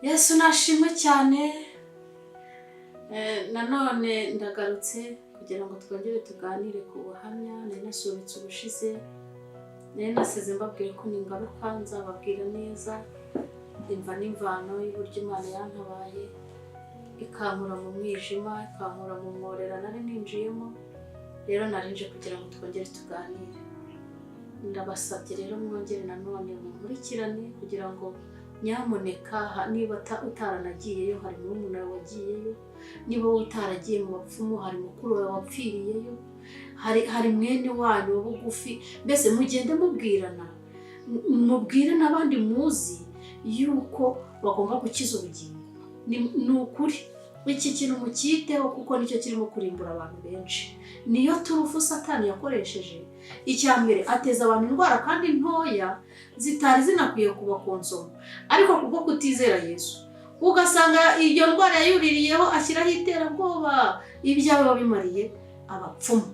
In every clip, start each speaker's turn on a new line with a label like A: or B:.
A: Yesu nashimwe cyane. Nanone ndagarutse kugira ngo twongere tuganire ku buhamya nari nasubitse ubushize. Nari nasize mbabwira ko ningaruka nzababwira neza imva n'imvano y'uburyo Imana yantabaye, ikankura mu mwijima, ikankura mu mworera nari ninjiyemo. Rero nari nje kugira ngo twongere tuganire. Ndabasabye rero mwongere nanone munkurikirane kugira ngo nyamuneka, niba utaranagiyeyo hari murumuna wawe wagiyeyo, niba wowe utaragiye mu bapfumu hari mukuru wawe wapfiriyeyo, hari mwene wanyu wa bugufi. Mbese mugende mubwirana, mubwire n'abandi muzi yuko bagomba gukiza ubugingo. Ni ukuri iki kintu mucyiteho kuko nicyo kirimo kurimbura abantu benshi, niyo turufu Satani yakoresheje. Icya mbere, ateza abantu indwara kandi ntoya zitari zinakwiye kubakonsoma, ariko kubwo kutizera Yesu ugasanga iyo ndwara yayuririyeho, ashyiraho iterabwoba, ibyawe wabimariye abapfumu.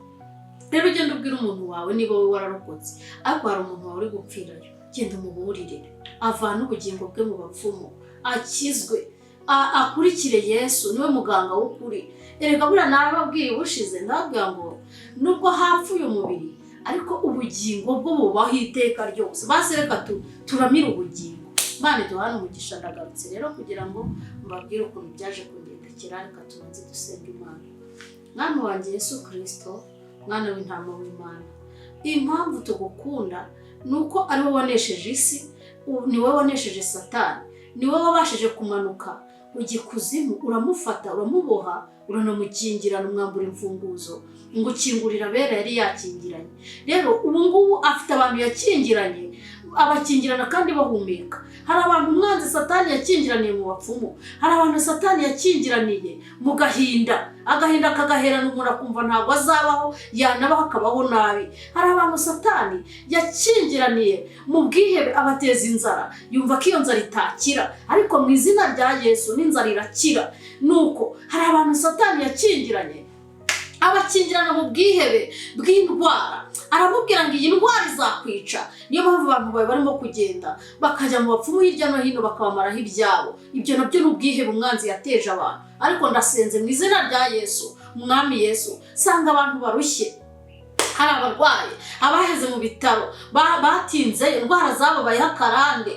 A: Rero ugenda ubwira umuntu wawe, niba wowe wararokotse ariko hari umuntu wawe uri gupfirayo, genda umuburire avane ubugingo bwe mu bapfumu, akizwe, akurikire Yesu, niwe muganga w'ukuri. Erega buriya narababwiye ubushize, ndababwira ngo nubwo hapfuye umubiri ariko ubugingo bwo bubaho iteka ryose. Basi reka turamire ubugingo. Imana iduhane umugisha. Ndagarutse rero kugira ngo mbabwire ukuntu byaje kungendekera. Reka tubanze dusenga Imana. Mwami wanjye Yesu Kirisito, mwana w'intama w'Imana, impamvu tugukunda ni uko ari wowe wanesheje isi, ni wowe wanesheje Satani, ni wowe wabashije kumanuka ujya ikuzimu, uramufata, uramuboha, uranamukingirana, umwambura imfunguzo ngo ukingurira abera yari yakingiranye. Rero ubu ngubu afite abantu yakingiranye, abakingirana kandi bahumeka. Hari abantu umwanzi Satani yakingiraniye mu bapfumu, hari abantu Satani yakingiraniye mu gahinda, agahinda kagaherana umuntu akumva ntabwo azabaho, yanabaho akabaho nabi. Hari abantu Satani yakingiraniye mu bwihebe, abateza inzara, yumva ko iyo nzara itakira, ariko mu izina rya Yesu n'inzara irakira. Nuko hari abantu Satani yakingiranye, abakingirana mu bwihebe bw'indwara, aramubwira ngo iyi ndwara izakwica. Niyo mpamvu abantu bawe barimo kugenda bakajya mu bapfumu hirya no hino bakabamaraho ibyabo. Ibyo nabyo ni ubwihebe umwanzi yateje abantu. Ariko ndasenze mu izina rya Yesu. Mwami Yesu, sanga abantu barushye, hari abarwayi, abaheze mu bitaro, batinze, indwara zababayeho akarande.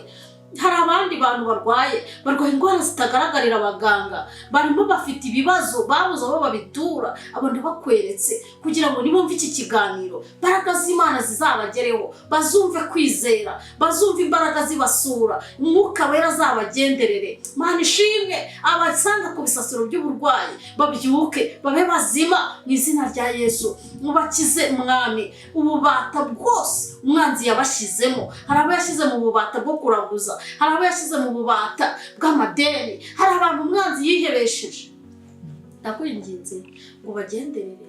A: Hari abandi bantu barwaye, barwaye indwara zitagaragarira abaganga, barimo bafite ibibazo babuze aho babitura. Abo ndabakweretse kugira ngo nibumve iki kiganiro imbaraga z'Imana zizabagereho, bazumve kwizera, bazumve imbaraga zibasura, Umwuka Wera azabagenderere. Mana ishimwe, abasanga ku bisasiro by'uburwayi babyuke babe bazima mu izina rya Yesu. Mubakize Mwami ububata bwose umwanzi yabashyizemo. Hari abo yashyize mu bubata bwo kuraguza, hari abo yashyize mu bubata bw'amadeni, hari abantu umwanzi yihebesheje. Ndakwinginze ngo ubagenderere,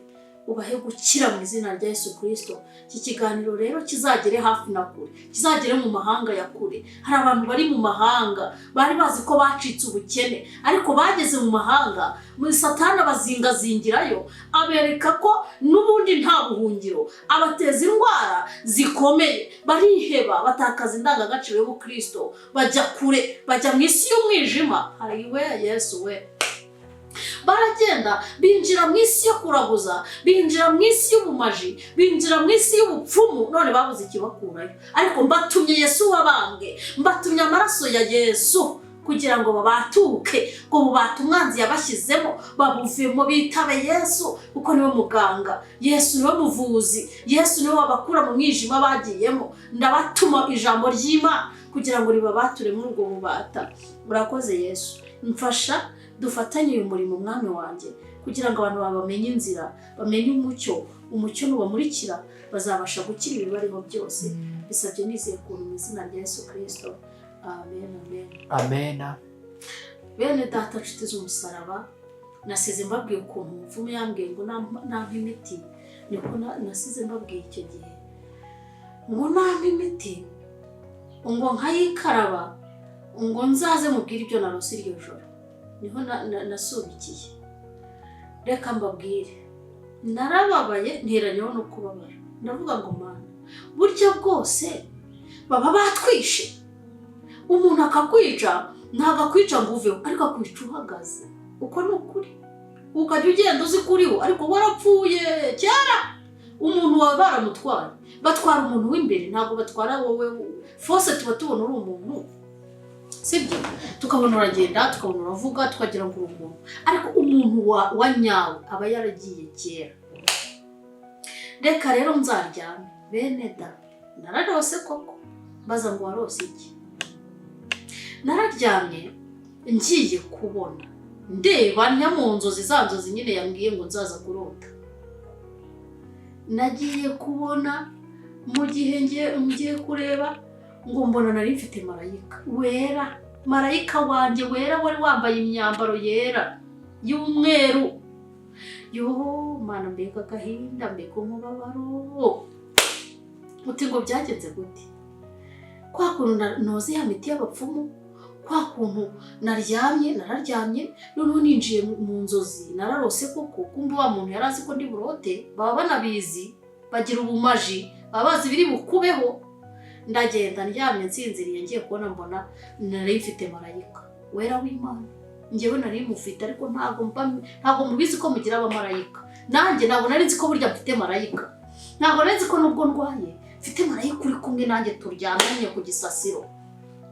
A: ubahe gukira mu izina rya Yesu Kirisito. Iki kiganiro rero kizagere hafi na kure, kizagere mu mahanga ya kure. Hari abantu bari mu mahanga bari bazi ko bacitse ubukene, ariko bageze mu mahanga muri Satani abazingazingirayo, abereka ko n'ubundi nta buhungiro, abateza indwara zikomeye, bariheba, batakaza indangagaciro y'ubukristo, bajya kure, bajya mu isi y'umwijima. Hari we Yesu we, baragenda binjira mu isi yo kuraguza, binjira mu isi y'ubumaji, binjira mu isi y'ubupfumu, none babuze ikibakurayo. Ariko mbatumye Yesu wabambwe, mbatumye amaraso ya Yesu kugira ngo babatuke ngo bubate umwanzi yabashyizemo, babuvemo, bitabe Yesu kuko niwe muganga, Yesu niwe muvuzi, Yesu niwe wabakura mu mwijima bagiyemo. Ndabatuma ijambo ry'Imana kugira ngo ribabature muri ubwo bubata. Urakoze Yesu, mfasha dufatanye uyu murimo Mwami wanjye, kugira ngo abantu bamenye inzira, bamenye umucyo. Umucyo nubamurikira bazabasha gukira ibibarimo byose. Bisabye nizeye ukuntu mu izina rya Yesu Kirisito, amen, amen.
B: Amena.
A: Bene data, nshuti z'umusaraba, nasize mbabwiye ukuntu umupfumu yambwiye ngo nampa imiti. Niko nasize mbabwiye icyo gihe ngo nampa imiti ngo nkayikaraba, ngo nzaze mubwire ibyo narose iryo joro. Niho nasubikiye. Reka mbabwire, narababaye, nteranyeho no kubabara. Ndavuga ngo: "Mana, burya bwose baba batwishe, Umuntu akakwica, ntabwo akwica ngo uveho, ariko akwica uhagaze. Uko ni ukuri. Ukajya ugenda uzi ko uriho, ariko warapfuye kera. Umuntu wawe baramutwaye. Batwara umuntu w'imbere, ntabwo batwara wowe. Fose tuba tubona uri umuntu, sibyo? Tukabona uragenda, tukabona uravuga, tukagira ngo uri umuntu, ariko umuntu wa nyawe aba yaragiye kera. Reka rero nzaryame. Bene da, nararose koko. Baza ngo warose iki? Nararyamye, ngiye kubona ndeba njya mu nzozi, za nzozi nyine yambwiye ngo nzaza kurota. Nagiye kubona mu gihe ngiye kureba ngo mbona nari mfite marayika wera, marayika wanjye wera wari wambaye imyambaro yera y'umweru. Yo Mana, mbega agahinda, mbega umubabaro! Uti ngo byagenze gute? Kwa kuntu noze ya miti y'abapfumu, kwa kuntu naryamye, nararyamye, noneho ninjiye mu nzozi, nararose koko. Kumva wa muntu yari azi ko ndi burote, baba banabizi, bagira ubumaji, baba bazi ibiri bukubeho. Ndagenda ndyamye nsinziriye, ngiye kubona mbona nari mfite marayika wera w'Imana. Njyewe nari mufite, ariko ntabwo mubizi ko mugira abamarayika. Nanjye ntabwo nari nzi ko burya mfite marayika. Ntabwo nari nzi ko nubwo ndwaye mfite marayika uri kumwe nanjye, turyamanye ku gisasiro.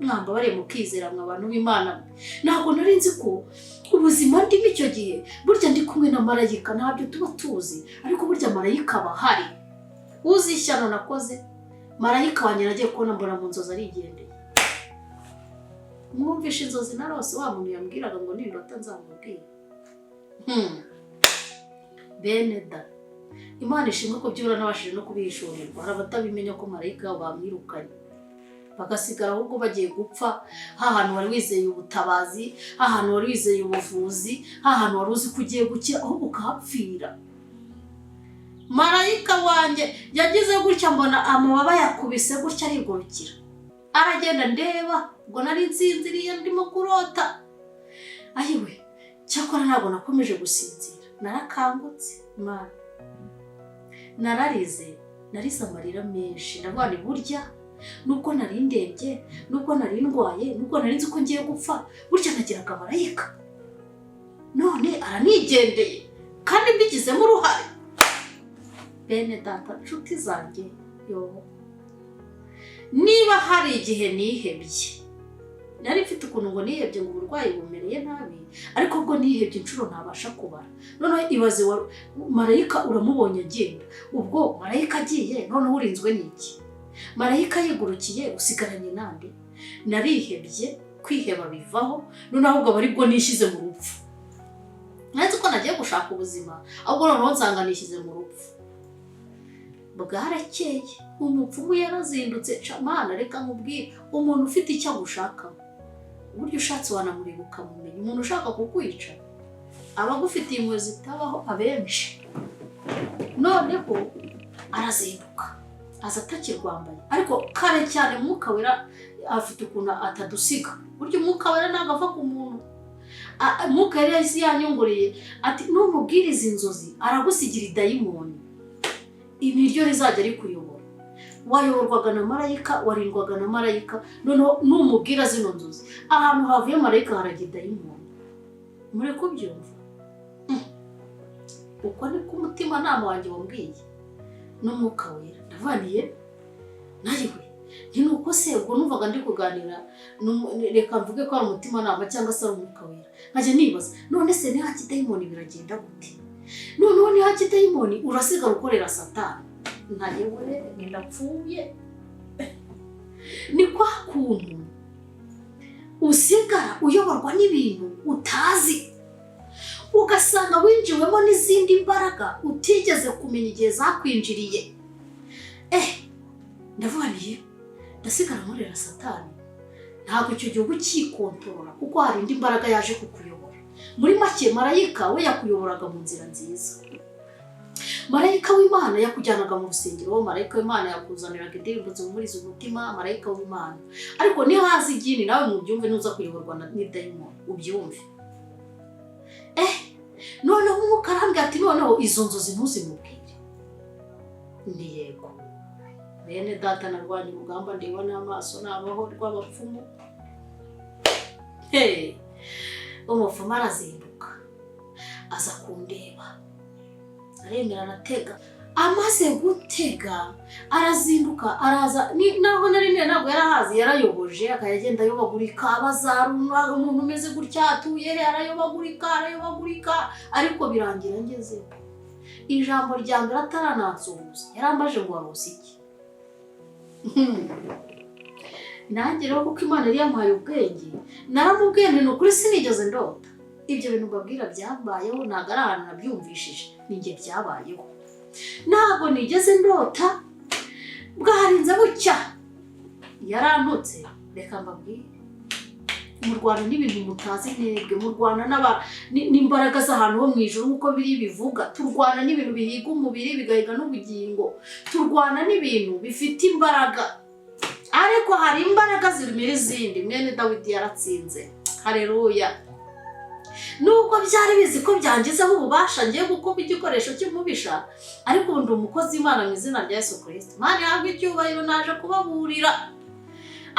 A: Mwambabariye mukizera, mwa bantu b'Imana mwe. Ntabwo nari nzi ko ubuzima ndimo icyo gihe burya ndi kumwe na marayika. Ntabyo tuba tuzi, ariko burya marayika aba ahari. Uzi ishyano nakoze? Marayika wanjye nagiye kubona mbona mu nzozi arigendeye. Mwumvishe inzozi narose, wa muntu yambwiraga ngo nindota nzamubwira. Bene da, Imana ishimwe ko byibura nabashije no kubihishurirwa. Hari abatabimenya ko marayika bamwirukanye, bagasigara ahubwo bagiye gupfa. Ha hantu wari wizeye ubutabazi, ha hantu wari wizeye ubuvuzi, ha hantu wari uzi ko ugiye gukira, ahubwo ukahapfira. Marayika wanjye yagize gutya mbona amababa yakubise gutya, arigurukira aragenda. Ndeba ubwo nari nsinziriye, ndimo kurota. Ayiwe, cyakora ntabwo nakomeje gusinzira, narakangutse. Mana, nararize, narize amarira menshi. Ndavuga ni burya nubwo nari ndembye, nubwo nari ndwaye, nubwo nari nzi ko ngiye gupfa, burya nagiraga marayika, none aranigendeye kandi mbigizemo uruhare. Bene data, nshuti zanjye, yo, niba hari igihe nihebye, nari mfite ukuntu ngo nihebye ngo uburwayi bumereye nabi, ariko ubwo nihebye inshuro ntabasha kubara. Noneho ibaze wa marayika uramubonye agenda. Ubwo marayika agiye, noneho urinzwe n'iki? Marayika yigurukiye, usigaranye nande? Narihebye, kwiheba bivaho, noneho ahubwo aba aribwo nishyize mu rupfu. Nzi ko nagiye gushaka ubuzima, ahubwo noneho nsanga nishyize mu rupfu. Bwarakeye, umupfumu yarazindutse. Camana, reka nkubwire, umuntu ufite icyo agushakaho, uburyo ushatse wanamureba ukamumenya. Umuntu ushaka kukwica aba agufitiye impuhwe zitabaho abenshi. Noneho arazinduka aza atakirwambaye, ariko kare cyane. Umwuka Wera afite ukuntu atadusiga. Burya Umwuka Wera ntabwo ava ku muntu. Umwuka yari yahise yanyongoreye ati: "Numubwiriza inzozi aragusigira idayimoni, ni ryo rizajya rikuyobora. Wayoborwaga na marayika, warindwaga na marayika, noneho numubwira zino nzozi, ahantu havuye marayika harajya idayimoni." Muri kubyumva? Uko niko umutimanama wanjye wambwiye n'Umwuka Wera. Ndavaniye nayiwe nti nuko se ubwo numvaga ndi kuganira, reka mvuge ko ari umutimanama cyangwa se ari Umwuka Wera. Nkajya nibaza: none se niha kidayimoni biragenda gute? Noneho niha kidayimoni urasigara ukorera Satani. Ntayewe, ndapfuye. Ni kwa kuntu usigara uyoborwa n'ibintu utazi, ugasanga winjiwemo n'izindi mbaraga utigeze kumenya igihe zakwinjiriye. Ndavuga nti ndasigara nkorera Satani. Ntabwo icyo gihugu cyikontorora, kuko hari indi mbaraga yaje kukuyobora. Muri make, marayika we yakuyoboraga mu nzira nziza, marayika w'Imana yakujyanaga mu rusengero, marayika w'Imana yakuzaniraga indirimbo zihumuriza umutima, marayika w'Imana. Ariko nihaza igini, nawe mubyumve, nuza kuyoborwa n'idayimoni ubyumve. Noneho Umwuka arambwira ati: "Noneho izo nzozi ntuzimubwire." Ni yego. Bene data, narwanya urugamba ndeba n'amaso, nabaho rw'abapfumu. Hey! Umupfumu arazinduka aza kundeba, aremera aratega. Amaze gutega arazinduka araza. Naho nari nari ntabwo yarahazi, yarayoboje, akajya agenda ayobagurika, abaza umuntu umeze gutya atuye he, arayobagurika, arayobagurika, ariko birangira ngezeho. Ijambo rya mbere ataranansuhuza yarambaje ngo: "Warose iki?" Nanjye rero, kuko Imana yari yamuhaye ubwenge, naramubwiye nti: "Ni ukuri sinigeze ndota ibyo bintu mbabwira. Byambayeho, ntabwo ari ahantu nabyumvishije, ni njye byabayeho, ntabwo nigeze ndota." Bwarinze bucya yarantutse. Reka mbabwire, murwana n'ibintu mutazi mwebwe, murwana n'imbaraga z'ahantu ho mu ijuru nk'uko biri bivuga. Turwana n'ibintu bihiga umubiri bigahiga n'ubugingo, turwana n'ibintu bifite imbaraga, ariko hari imbaraga zirumira izindi. Mwene Dawidi yaratsinze, hareruya! Nubwo byari bizi ko byangizeho ububasha, ngiye gukuba igikoresho cy'umubisha, ariko ubu ndi umukozi w'Imana mu izina rya Yesu Kirisito. Imana ihabwa icyubahiro. Naje kubaburira.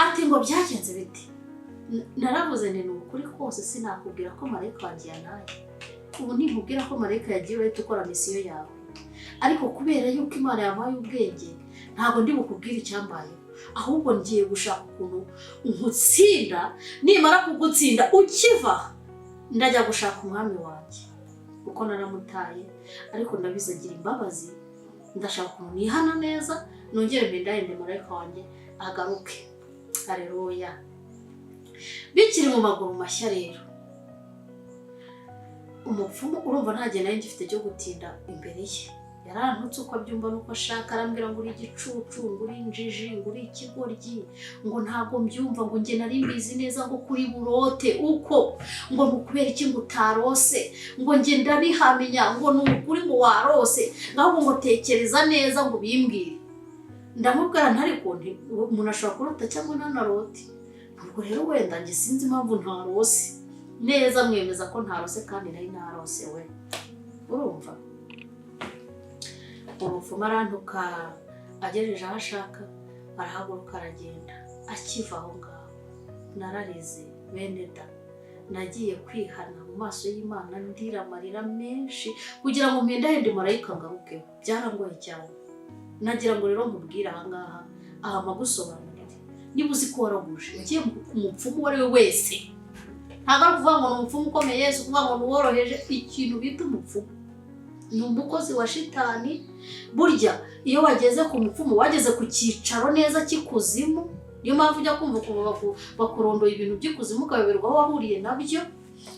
A: Ati: "Ngo byagenze bite?" Naravuze nti: "Ni ukuri kose sinakubwira ko marayika wanjye yanaye. Ubu ninkubwira ko marayika yagiye, urahita ukora mission yawe. Ariko kubera yuko Imana yampaye ubwenge, ntabwo ndi bukubwire icyambayeho, ahubwo ngiye gushaka ukuntu nkutsinda. Nimara kugutsinda ukiva aha, ndajya gushaka umwami wanjye, kuko naramutaye, ariko ndabizi agira imbabazi. Ndashaka ukuntu nihana neza, nongere mpendahende marayika wanjye agaruke." Hareruya! Bikiri mu maguru mashya rero, umupfumu, urumva nta gihe nari ngifite cyo gutinda imbere ye. Yarantutse uko abyumva n'uko ashaka, arambwira ngo: "Uri igicucu, ngo uri injiji, ngo uri ikigoryi, ngo ntabwo mbyumva, ngo njye nari mbizi neza ngo kuri burote uko, ngo ni ukubera iki ngo utarose, ngo njye ndabihamya, ngo ni ukuri ngo warose, ahubwo ngo tekereza neza ngo ubimbwire." Ndamubwira nti: "Ariko umuntu ashobora kurota cyangwa ntanarote. Ubwo rero wenda njye sinzi impamvu ntarose neza." Mwemeza ko ntarose kandi nari narose we. Urumva, umupfumu arantuka, agejeje aho ashaka arahaguruka aragenda. Akiva aho ngaho nararize, bene da. Nagiye kwihana mu maso y'Imana, ndira amarira menshi kugira ngo mpendahende marayika ngarukeho. Byarangoye cyane. Nagira ngo rero nkubwire ahangaha, aha mpagusobanurire: niba uzi ko waraguje, ugiye ku mupfumu uwo ari we wese, ntabwo ari ukuvuga ngo ni umupfumu ukomeye, si ukuvuga ngo ni uworoheje. Ikintu bita umupfumu ni umukozi wa shitani. Burya iyo wageze ku mupfumu, wageze ku cyicaro neza cy'ikuzimu. Niyo mpamvu ujya kumva ukuntu bakurondoye ibintu by'ikuzimu, ukayoberwa aho wahuriye nabyo.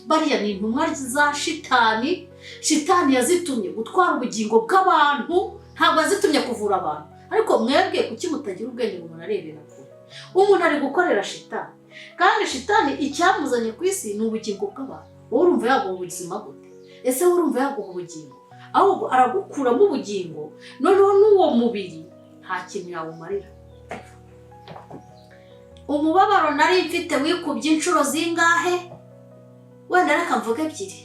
A: Bariya ni intumwa za shitani. Shitani yazitumye gutwara ubugingo bw'abantu, ntabwo yazitumye kuvura abantu. Ariko mwebwe kuki mutagira ubwenge ngo umuntu arebera kure? Umuntu ari gukorera shitani, kandi shitani icyamuzanye ku isi ni ubugingo bw'abantu. Wowe urumva yaguha ubuzima gute? Ese wowe urumva yaguha ubugingo? Ahubwo aragukuramo ubugingo, noneho n'uwo mubiri nta kintu yawumarira. Umubabaro nari mfite wikubye inshuro zingahe? Wenda reka mvuge ebyiri,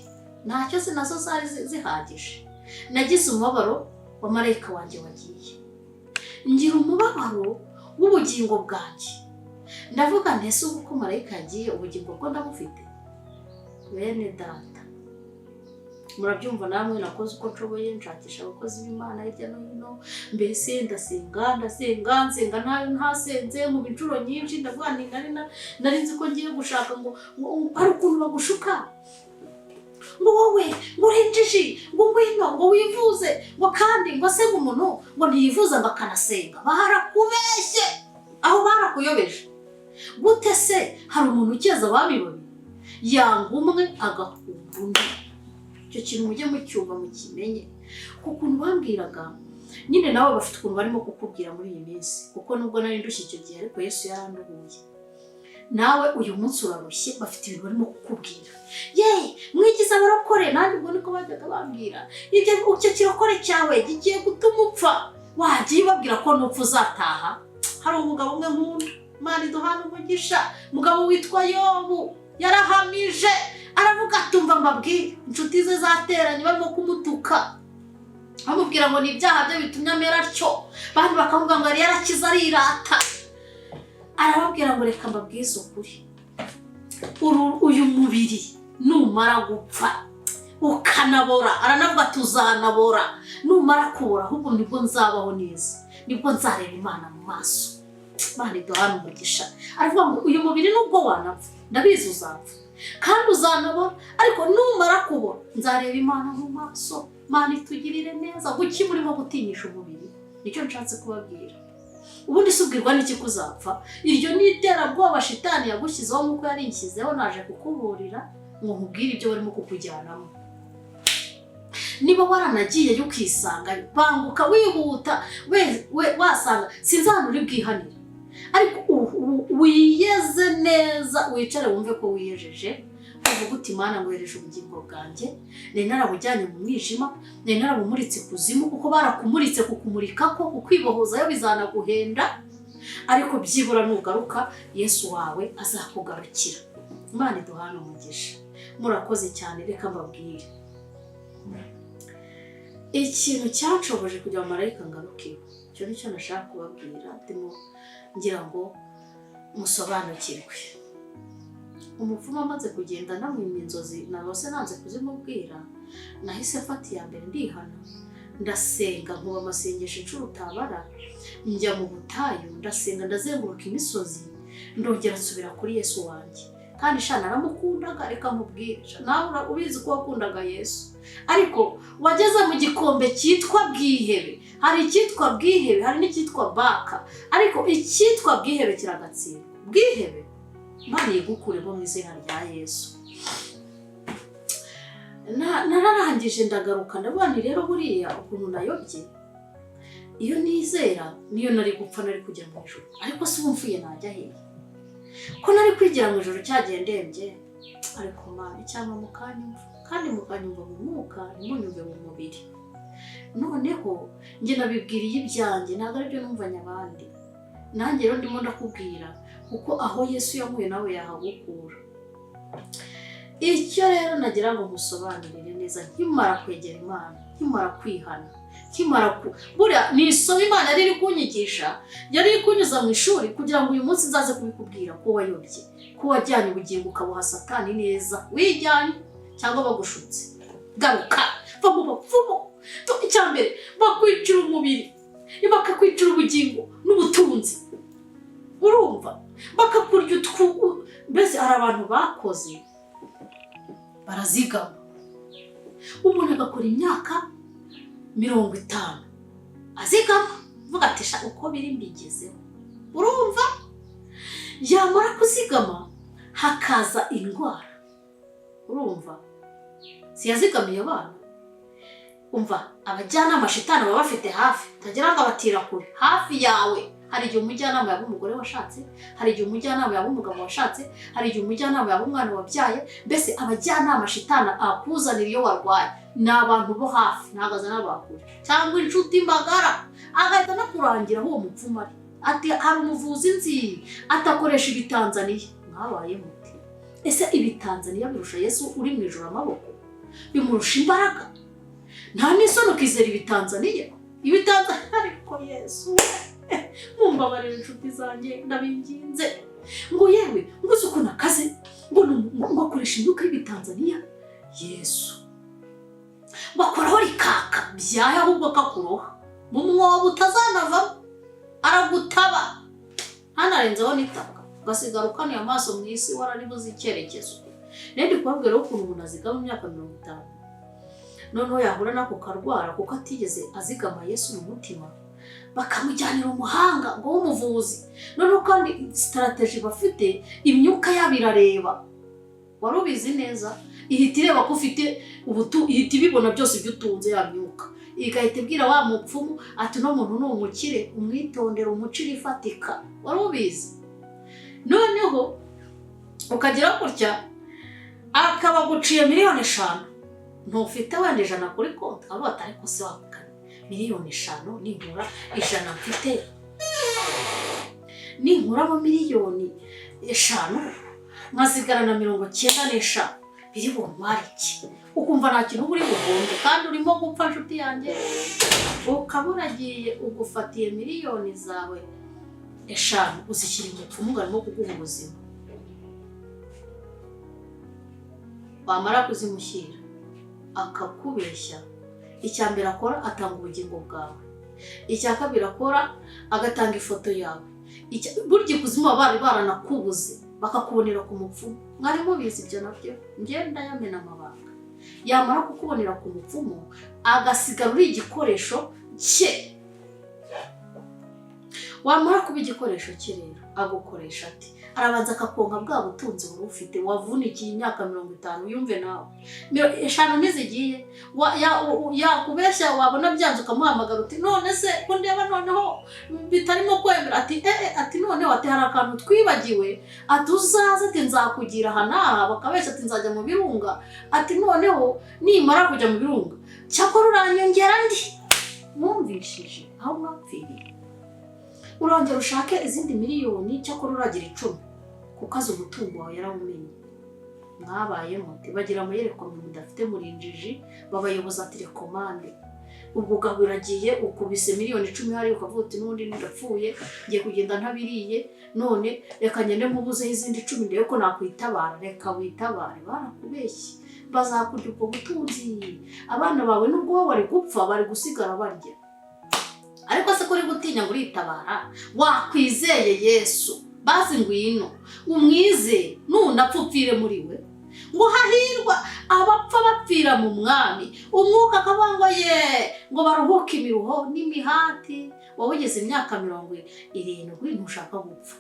A: ntacyo si nazo zari zihagije. Nagize umubabaro wa marayika wanjye wagiye, ngira umubabaro w'ubugingo bwanjye. Ndavuga nti: "Ese ubu ko marayika yagiye, ubugingo bwo ndabufite?" Bene data, murabyumva namwe. Nakoze uko nshoboye, nshakisha abakozi b'Imana hirya no hino, mbese ndasenga, ndasenga, nsenga ntayo ntasenze mu inshuro nyinshi. Ndavuga nti nari nzi ko ngiye gushaka ngo hari ukuntu bagushuka ngo wowe ngo uri injiji, ngo ngwino ngo wivuze, ngo kandi ngo se ngo umuntu ngo ntiyivuza ngo akanasenga. Barakubeshye aho, barakuyobeje. Gute se hari umuntu ukeza abami babiri, yanga umwe agakunda undi? Icyo kintu mujye mucyumva, mukimenye. Ku kuntu bambwiraga nyine, nawe bafite ukuntu barimo kukubwira muri iyi minsi, kuko nubwo nari ndushye icyo gihe, ariko Yesu yaranduhuye. Nawe uyu munsi urarushye, bafite ibintu barimo kukubwira: "Ye mwigize abarokore." Nanjye ubwo niko bajyaga bambwira. Ibyo icyo kirokore cyawe kigiye gutuma upfa. Wagiye ubabwira ko nupfa uzataha. Hari umugabo umwe nkunda, Imana iduhana umugisha, umugabo witwa Yobu. Yarahamije, aravuga atumva mbabwire. Inshuti ze zateranye barimo kumutuka, bamubwira ngo ni ibyaha bye bitumye amera atyo, abandi bakavuga ngo yari yarakize arirata. Arababwira ngo: "Reka mbabwize ukuri." Uyu mubiri numara gupfa ukanabora, aranavuga tuzanabora, numara kubora ahubwo nibwo nzabaho neza, nibwo nzareba Imana mu maso. Imana iduhane umugisha. Aravuga ngo uyu mubiri nubwo wanapfa, ndabizi uzapfa kandi uzanabora, ariko numara kubora nzareba Imana mu maso. Imana itugirire neza. Kuki murimo gutinyisha umubiri? Nicyo nshatse kubabwira. Ubundi se ubwirwa n'iki ko uzapfa? Iryo ni iterabwoba shitani yagushyizeho nk'uko yarinshyizeho. Naje kukuburira ngo nkubwire ibyo barimo kukujyanamo. Niba waranagiyeyo ukisangayo, banguka wihuta, we wasanga sinzi ahantu uri bwihanire, ariko wiyeze neza, wicare wumve ko wiyejeje, uvuga uti: "Imana, nguhereje ubugingo bwanjye. Nari narabujyanye mu mwijima, nari narabumuritse ikuzimu," kuko barakumuritse kukumurika ko kukwibohozayo bizanaguhenda, ariko byibura nugaruka Yesu wawe azakugarukira. Imana iduhane umugisha. Murakoze cyane. Reka mbabwire ikintu cyanshoboje kugira ngo marayika ngarukeho. Icyo nicyo nashaka kubabwira, ndimo ngira ngo musobanukirwe. Umupfumu amaze kugenda, namwimye inzozi narose nanze kuzimubwira. Nahise mfata iya mbere ndihana, ndasenga, nkuba amasengesho inshuro utabara, njya mu butayu ndasenga, ndazenguruka imisozi, ndongera nsubira kuri Yesu wanjye. Kandi sha naramukundaga. Reka nkubwire sha, nawe ubizi ko wakundaga Yesu, ariko wageze mu gikombe cyitwa bwihebe. Hari icyitwa bwihebe, hari n'icyitwa baka, ariko icyitwa bwihebe kiragatsindwa. Bwihebe Imana yigukuremo mu izina rya Yesu. Nararangije ndagaruka, ndavuga nti: "Rero buriya ukuntu nayobye, iyo nizera niyo nari gupfa nari kujya mu ijuru. Ariko se ubu mfuye najya hehe, ko nari kwigira mu ijuru cyagiye ndembye?" Ariko Mana, cyangwa mukanyumva kandi mukanyumva mu mwuka, ntimunyumve mu mubiri. Noneho njye nabibwiriye ibyanjye, ntabwo aribyo numvanye abandi. Nanjye rero ndimo ndakubwira kuko aho Yesu yankuye nawe yahagukura. Icyo rero nagira ngo musobanurire neza, nkimara kwegera Imana, nkimara kwihana, nkimara ku buriya ni isomo Imana yari iri kunyigisha, yari iri kunyuza mu ishuri kugira ngo uyu munsi nzaze kubikubwira ko wayobye, ko wajyanye ubugingo ukabuha Satani neza, wijyanye cyangwa bagushutse. Garuka, va mu bapfumu. Icya mbere bakwicira umubiri, bakakwicira ubugingo n'ubutunzi, urumva, bakakurya utwu. Mbese hari abantu bakoze barazigama, umuntu agakora imyaka 50 azigama, uvuga ati: "Sha uko biri mbigezeho." Urumva, yamara kuzigama hakaza indwara. Urumva, siyazigamiye abana. Umva, abajyanama shitani baba bafite hafi, utagira ngo abatira kure, hafi yawe. Hari igihe umujyanama yaba umugore washatse, hari igihe umujyanama yaba umugabo washatse, hari igihe umujyanama yaba umwana wabyaye. Mbese abajyanama shitani akuzanira iyo warwaye ni abantu bo hafi, ntabwo azana abakure cyangwa inshuti magara. Agahita anakurangira aho uwo mupfumu ari, ati: "Hari umuvuzi nzi atakoresha ibitanzaniya." Mwabaye muti ese ibitanzaniya birusha Yesu uri mu ijuru amaboko? Bimurusha imbaraga? Nta n'isoni ukizera ibitanzaniya, ibitanzaniya? Ariko Yesu, mumbabarire inshuti zanjye, ndabinginze. Ngo yewe, ngo uzi ukuntu akaze, ngo ngo akoresha imyuka y'ibitanzaniya. Yesu bakoraho rikaka byahe, ahubwo akakuroha mu mwobo utazanavamo, aragutaba ntanarenzeho n'itaka, ugasigara ukanuye amaso mu isi wararibuze icyerekezo. Rero ndi kubabwira ukuntu umuntu azigama imyaka 50, noneho yahura n'ako karwara kuko atigeze azigama Yesu mu mutima, bakamujyanira umuhanga ngo w'umuvuzi. Noneho kandi strategy bafite, imyuka yabo irareba. Wari ubizi neza? Ihita ireba ko ufite ubutu, ihita ibibona byose ibyo utunze. Ya myuka igahita ibwira wa mupfumu ati: "Uno muntu ni umukire, umwitondere, umucire ifatika." Wari ubizi? Noneho ukagira gutya akaba aguciye miliyoni 5, ntufite wenda 100 kuri konti. Avuga ati: "Ariko se wavugana miliyoni 5, ninkura 100 mfite, ninkuramo miliyoni 5 nkasigara na 95, biri buntware iki?" Ukumva nta kintu uba uri buhombe kandi urimo gupfa, nshuti yanjye. Ukaba uragiye ugufatiye miliyoni zawe 5, uzishyira umupfumu ngo arimo kuguha ubuzima. Wamara kuzimushyira akakubeshya. Icya mbere akora, atanga ubugingo bwawe. Icya kabiri akora, agatanga ifoto yawe. Burya ikuzimu baba bari baranakubuze, bakakubonera ku mupfumu. Mwari mubizi ibyo nabyo? Ngenda yamena amabanga. Yamara kukubonera ku mupfumu, agasigara uri igikoresho cye. Wamara kuba igikoresho cye rero, agukoresha ati: arabanza akakonka bwa butunzi wari ufite, wavunikiye imyaka 50. Yumve nawe, 5 ntizigiye. Yakubeshya, wabona byanze ukamuhamagara uti: "None se ko ndeba noneho bitarimo kwemera?" Ati: "Eh," ati: "Noneho," ati: "hari akantu twibagiwe," ati: "uzaze," ati: "nzakugira aha n'aha." Bakabeshya ati: "Nzajya mu birunga," ati: "Noneho nimara kujya mu birunga, cyakora uranyongera ndi." Mwumvishije aho mwapfiriye? Urongera ushake izindi miliyoni, cyakora uragira 10, kuko azi umutungo wawe, yarawumenye. Mwabaye mute? Bagira amayerekwa mwe mudafite, muri injiji. Babayoboza télécommande. Ubwo ugaba uragiye ukubise miliyoni 10 hariya, ukavuga uti: "N'ubundi ndapfuye, ngiye kugenda ntabiriye, none reka ngende mubuzeho izindi 10 ndebe ko nakwitabara." Reka witabare, barakubeshye, bazakurya ubwo butunzi. Abana bawe, nubwo wowe wari gupfa, bari gusigara barya. Ariko se ko uri gutinya ngo uritabara, wakwizeye Yesu? Bazi ngwino umwizere, nunapfa upfire muri we. Ngo hahirwa abapfa bapfira mu Mwami, umwuka akavuga ngo ye ngo baruhuke imiruho n'imihati. Wowe ugeze imyaka 70 ntushaka gupfa,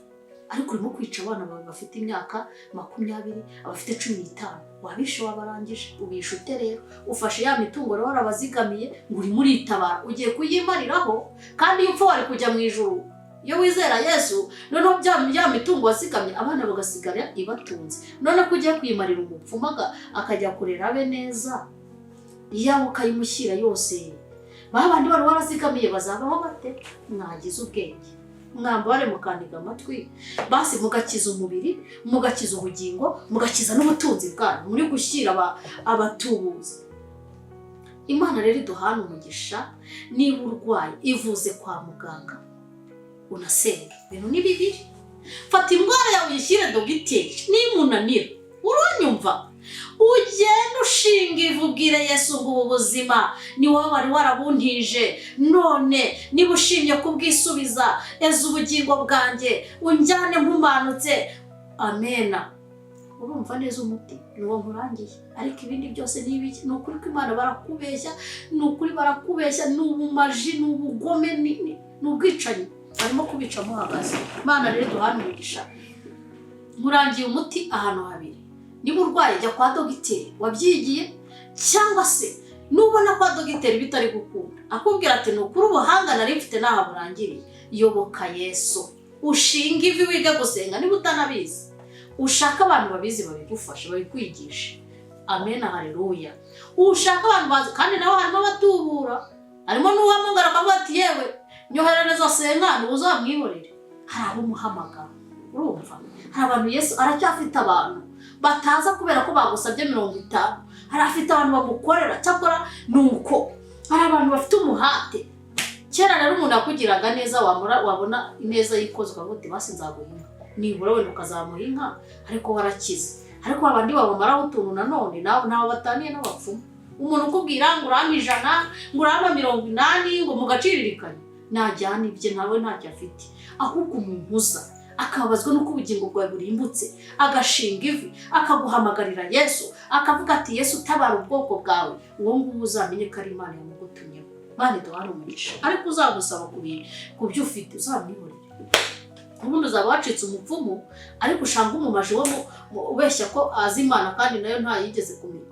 A: ariko urimo kwica abana bawe bafite imyaka 20, abafite 15. Wabishe, wabarangije. Ubishe ute rero? Ufashe ya mitungo rero warabazigamiye ngo urimo uritabara, ugiye kuyimariraho. Kandi iyo upfa wari kujya mu ijuru iyo wizera Yesu. Noneho ya mitungo wazigamye, abana bagasigara ibatunze. None ko ugiye kuyimarira umupfumu, akajya kurera abe neza, iyawe ukayimushyira yose, ba bandi wari warazigamiye bazabaho bate? Mwagize ubwenge, mwambare mukandiga amatwi basi, mugakiza umubiri, mugakiza ubugingo, mugakiza n'ubutunzi bwanyu muri gushyira abatubuzi. Imana rero iduhana umugisha. Niba urwaye, ivuze kwa muganga, unasenga. Ibintu ni bibiri: fata indwara yawe uyishyire dogiteri, nimunanira, uranyumva, ugende ushinga ivu, ubwire Yesu ngo: "Ubu buzima ni wowe wari warabuntije, none niba ushimye kubwisubiza, eza ubugingo bwanjye, unjyane nkumanutse." Amena. Urumva neza, umuti ni uwo nkurangiye, ariko ibindi byose ni ibiki? Ni ukuri ko Imana barakubeshya, ni ukuri barakubeshya, ni ubumaji, ni ubugome, ni ubwicanyi, barimo kubica muhagaze. Imana rero duhane umugisha. Nkurangiye umuti ahantu habiri: niba urwaye, jya kwa dogiteri wabyigiye, cyangwa se nubona kwa dogiteri bitari gukunda, akubwira ati: "Ni ukuri ubuhanga nari mfite n'aha burangiriye," yoboka Yesu, ushinga ivi, wige gusenga. Niba utanabizi, ushaka abantu babizi babigufashe, babikwigishe. Amen, haleluya. Ushaka abantu bazi, kandi nawe harimo abatubura, harimo n'uwahamagara akavuga ati: "Yewe, nyoherereza senkani," uzamwihorere. Hari abo umuhamagara, urumva? Hari abantu, Yesu aracyafite abantu bataza kubera ko bagusabye 50. Hari afite abantu bamukorera. Cyakora ni uko hari abantu bafite umuhate. Kera rero umuntu yakugiraga neza, wamura wabona ineza yikozwe ukavuga uti: "Basi nzaguha inka nibura," wenda ukazamuha inka, ariko warakize. Ariko abandi babamaraho utuntu nanone ntaho bataniye n'abapfumu. Umuntu ukubwira ngo urampa 100, ngo urampa 80, ngo mugaciririkanya, najyana ibye, nawe ntacyo afite. Ahubwo umuntu uza akababazwa n'uko ubugingo bwawe burimbutse, agashinga ivi, akaguhamagarira Yesu, akavuga ati: "Yesu, utabara ubwoko bwawe," uwo nguwo uzamenye ko ari Imana yamugutumyeho. Imana iduhane umugisha. Ariko uzagusaba ku byo ufite, uzamwihorere. Ubundi uzaba wacitse umupfumu, ariko ushanga umumaji wo ubeshya ko azi Imana kandi nayo ntayigeze kumenya.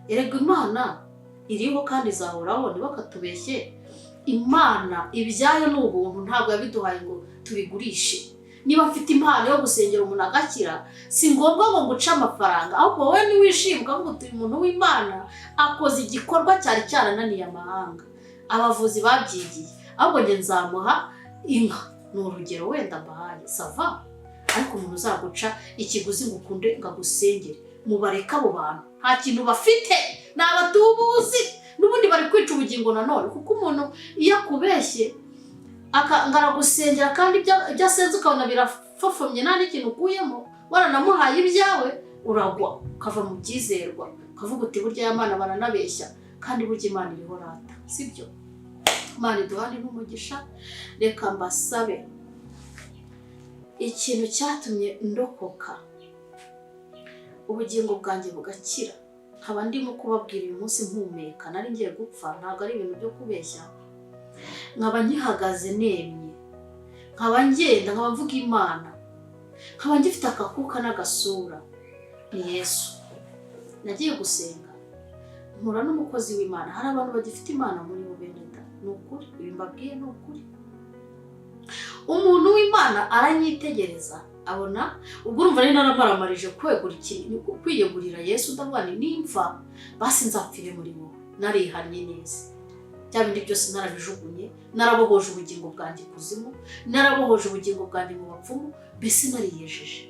A: Erega Imana iriho kandi izahoraho, ntibakatubeshye. Imana ibyayo ni ubuntu, ntabwo yabiduhaye ngo tubigurishe. Niba mfite impano yo gusengera umuntu agakira, si ngombwa ngo nguce amafaranga. Ahubwo wowe niwishima ukavuga uti: "Uyu muntu w'Imana akoze igikorwa cyari cyarananiye amahanga, abavuzi babyigiye, ahubwo njye nzamuha inka." Ni urugero wenda mbahaye, ça va. Ariko umuntu uzaguca ikiguzi ngo ukunde ngo agusengere, mubareke. Abo bantu nta kintu bafite, ni abatubuzi, n'ubundi bari kwica ubugingo nanone, kuko umuntu iyo akubeshye ngo aragusengera, kandi ibyo asenze ukabona birafofomye, nta n'ikintu ukuyemo, waranamuhaye ibyawe. Uragwa ukava mu byizerwa, ukavuga uti burya ya Mana baranabeshya, kandi burya Imana iriho rata, sibyo? Imana iduhane n'umugisha. Reka mbasabe, ikintu cyatumye ndokoka, ubugingo bwanjye bugakira, nkaba ndimo kubabwira uyu munsi mpumeka, nari ngiye gupfa, ntabwo ari ibintu byo kubeshya, nkaba nkihagaze nemye, nkaba ngenda, nkaba mvuga Imana, nkaba ngifite akakuka n'agasura, ni Yesu. Nagiye gusenga mpura n'umukozi w'Imana. Hari abantu bagifite Imana muri bo, bene da, ni ukuri, ibi mbabwiye ni ukuri. Umuntu w'Imana aranyitegereza, abona ubwo urumva nari naramaramarije kwegura ikintu, kwiyegurira Yesu. Ndavuga nti nimfa basi nzapfire muri wowe narihannye neza, bya bindi byose narabijugunye, narabohoje ubugingo bwanjye ikuzimu, narabohoje ubugingo bwanjye mu bapfumu, mbese nariyejeje.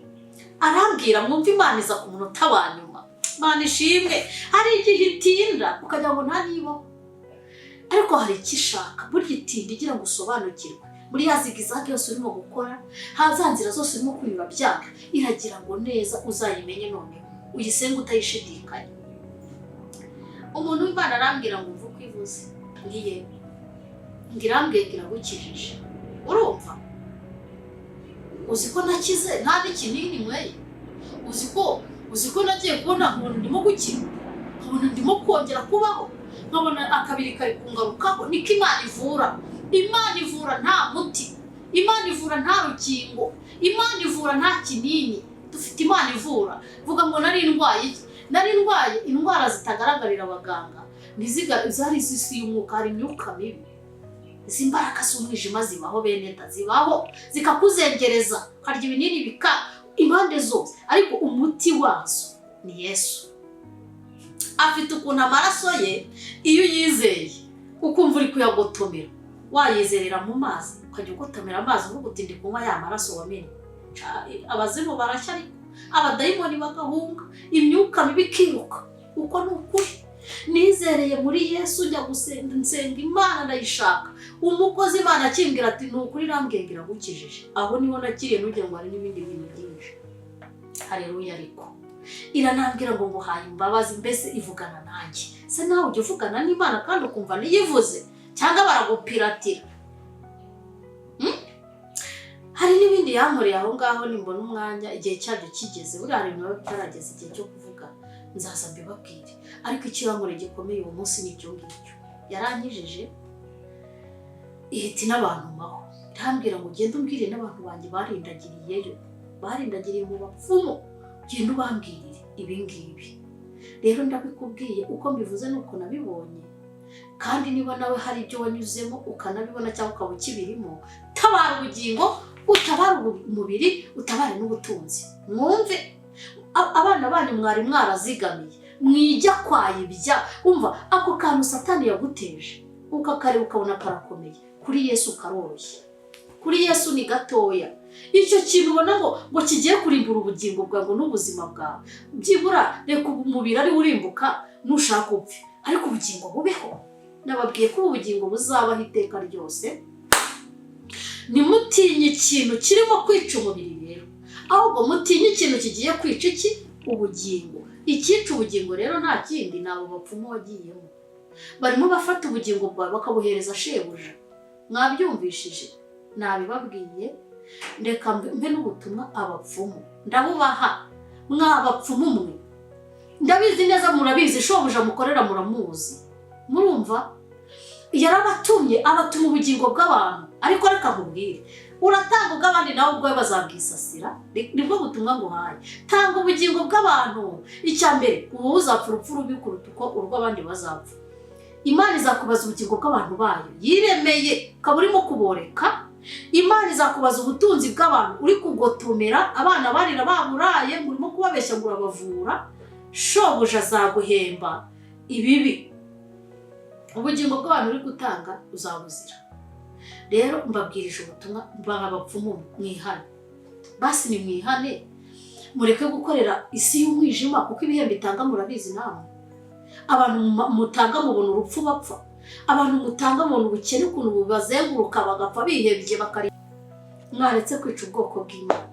A: Arambwira, mwumve, Imana iza ku munota wa nyuma. Imana ishimwe. Hari igihe itinda ukagira ngo nta nibaho, ariko hari icyo ishaka. Burya itinda igira ngo usobanukirwe muri ya zigzag yose urimo gukora, za nzira zose urimo kunyura byanga, iragira ngo neza uzayimenye, noneho uyisenge utayishidikanya. Umuntu w'Imana arambwira ngo umve uko ivuze. Ngiye ngo irambwiye ngo iragukijije. Urumva, uzi ko nakize nta n'ikinini nyweye? Uzi ko nagiye kubona nkabona ndimo gukira, nkabona ndimo kongera kubaho, nkabona akabiri kari kungarukaho? Niko Imana ivura. Imana ivura nta muti, Imana ivura nta rukingo, Imana ivura nta kinini. Dufite Imana ivura. Vuga ngo nari ndwaye iki? Nari ndwaye indwara zitagaragarira abaganga, zari iz'isi y'umwuka. Hari imyuka mibi, izi mbaraga z'umwijima zibaho, bene da, zibaho zikakuzengereza, ukarya ibinini bika impande zose, ariko umuti wazo ni Yesu. Afite ukuntu amaraso ye, iyo uyizeye ukumva uri kuyagotomera, wayizerera mu mazi, ukajya ugotomera amazi uvuga uti ndi kunywa ya maraso wamenye. Abazimu barashya, ariko abadayimoni bagahunga, imyuka mibi ikiruka. Uko ni ukuri. Nizereye muri Yesu, njya gusenga, nsenga Imana, ndayishaka. Umukozi Imana akimbwira ati ni ukuri irambwiye ngo iragukijije. Aho niho nakiriye, ntugire ngo hari n'ibindi bintu byinshi. Hareruya! Ariko iranambwira ngo nguhaye imbabazi, mbese ivugana nanjye. Se nawe ujya uvugana n'Imana kandi ukumva niyivuze, cyangwa baragupiratira? Hari n'ibindi yankoreye aho ngaho. Nimbona umwanya, igihe cyabyo kigeze, buriya hari ibintu biba bitarageze igihe cyo kuvuga, nzaza mbibabwire. Ariko icyo yankoreye gikomeye uwo munsi ni ibyo ngibyo. Yarankijije, ihita inabantumaho, irambwira ngo ugende umbwire n'abantu banjye barindagiriyeyo, barindagiriye mu bapfumu, ugende ubambwirire ibi ngibi. Rero ndabikubwiye, uko mbivuze ni uko nabibonye. Kandi niba nawe hari ibyo wanyuzemo ukanabibona cyangwa ukaba ukibirimo, tabara ubugingo, utabare umubiri, utabare n'ubutunzi. Mwumve, abana banyu mwari mwarazigamiye, mwijya kwayibya. Umva, ako kantu Satani yaguteje ukakareba ukabona karakomeye, kuri Yesu karoroshye, kuri Yesu ni gatoya. Icyo kintu ubona ngo kigiye kurimbura ubugingo bwawe ngo n'ubuzima bwawe, byibura reka umubiri ari urimbuka, nushaka upfe, ariko ubugingo bubeho. Nababwiye ko ubu bugingo buzabaho iteka ryose. Ntimutinye ikintu kirimo kwica umubiri rero, ahubwo mutinye ikintu kigiye kwica iki? Ubugingo. Icyica ubugingo rero nta kindi, ni abo bapfumu wagiyemo barimo bafata ubugingo bwawe bakabuhereza shebuja. Mwabyumvishije, nabibabwiye. Reka mpe n'ubutumwa abapfumu, ndabubaha. Mwa bapfumu mwe, ndabizi neza, murabizi, shobuja mukorera muramuzi. Murumva, yarabatumye, abatuma ubugingo bw'abantu. Ariko reka nkubwire, uratanga ubw'abandi, nawe ubwawe bazabwisasira. Nibwo butumwa nguhaye. Tanga ubugingo bw'abantu. Icya mbere, ubu uzapfa urupfu rubi kuruta uko urw'abandi bazapfa. Imana izakubaza ubugingo bw'abantu bayo yiremeye, ukaba urimo kuboreka. Imana izakubaza ubutunzi bw'abantu uri kugotomera, abana barira baburaye, ngo urimo kubabeshya ngo urabavura. Shobuja azaguhemba ibibi. Ubugingo bw'abantu uri gutanga uzabuzira. Rero mbabwirije ubutumwa, mbaha abapfumu, mwihane basi, ni mwihane, mureke gukorera isi y'umwijima, kuko ibihembo itanga murabizi namwe. Abantu mutanga mubona urupfu bapfa, abantu mutanga mubona ubukene ukuntu bubazenguruka, bagapfa bihebye bakari. Mwaretse kwica ubwoko bw'Imana,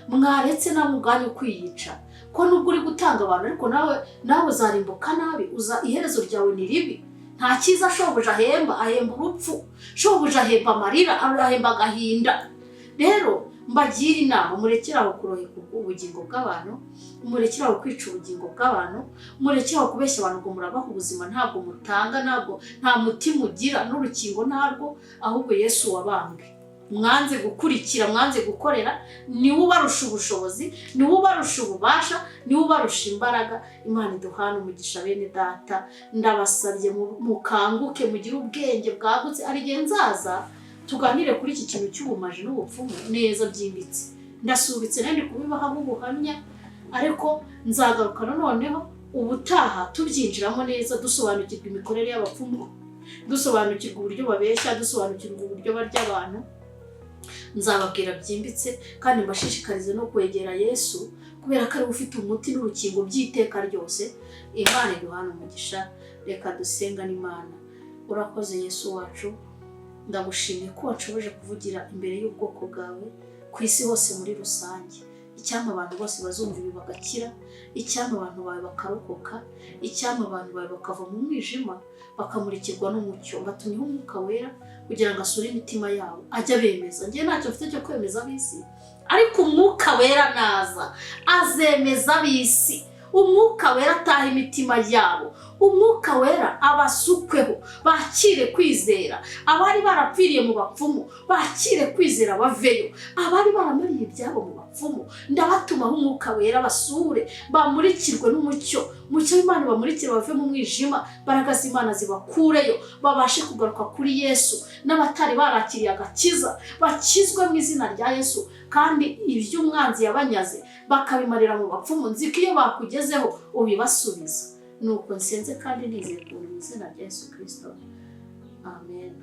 A: mwaretse namwe ubwanyu kwiyica. Ko nubwo uri gutanga abantu, ariko nawe uzarimbuka nabi, uza iherezo ryawe ni ribi. Nta cyiza shobuja ahemba, ahemba urupfu. Shobuja ahemba amarira, ahemba agahinda. Rero mbagira inama: murekere aho kuroheka ubugingo bw'abantu, murekere aho kwica ubugingo bw'abantu, murekere aho kubeshya abantu ngo murabaha ubuzima. Ntabwo mutanga, ntabwo, nta mutima ugira, n'urukingo ntarwo. Ahubwo Yesu wabambwe mwanze gukurikira, mwanze gukorera, niwe ubarusha ubushobozi, niwe ubarusha ububasha, niwe ubarusha imbaraga. Imana iduhane umugisha. Bene data, ndabasabye mukanguke, mugire ubwenge bwagutse. Hari igihe nzaza tuganire kuri iki kintu cy'ubumaji n'ubupfumu neza byimbitse. Ndasubitse, nari kubibaha nk'ubuhamya, ariko nzagaruka noneho ubutaha tubyinjiramo neza, dusobanukirwa imikorere y'abapfumu, dusobanukirwa uburyo babeshya, dusobanukirwa uburyo barya abantu. Nzababwira byimbitse kandi mbashishikarize no kwegera Yesu, kubera ko ariwe ufite umuti n'urukingo by'iteka ryose. Imana iduhane umugisha. Reka dusengane. Imana, urakoze. Yesu wacu, ndagushimiye ko wanshoboje kuvugira imbere y'ubwoko bwawe ku isi hose muri rusange. Icyampa abantu bose bazumva ibi bagakira, icyampa abantu bawe bakarokoka, icyampa abantu bawe bakava mu mwijima bakamurikirwa n'umucyo. Batumyeho Umwuka Wera kugira ngo asure imitima yabo, ajye abemeza. Njye ntacyo mfite cyo kwemeza ab'isi, ariko Umwuka Wera naza azemeza ab'isi. Umwuka Wera ataha imitima yabo, Umwuka Wera abasukweho, bakire kwizera. Abari barapfiriye mu bapfumu bakire kwizera, baveyo. Abari baramariye ibyabo mu bapfumu, ndabatumaho Umwuka Wera, basure, bamurikirwe n'umucyo. Umucyo w'Imana bamurikire, bave mu mwijima, imbaraga z'Imana zibakureyo, babashe kugaruka kuri Yesu. N'abatari barakiriye agakiza bakizwe mu izina rya Yesu. Kandi iby'umwanzi yabanyaze bakabimarira mu bapfumu, nzi ko iyo bakugezeho ubibasubiza. Nuko nsenze kandi nizeye kubona mu izina rya Yesu Kirisito, amen.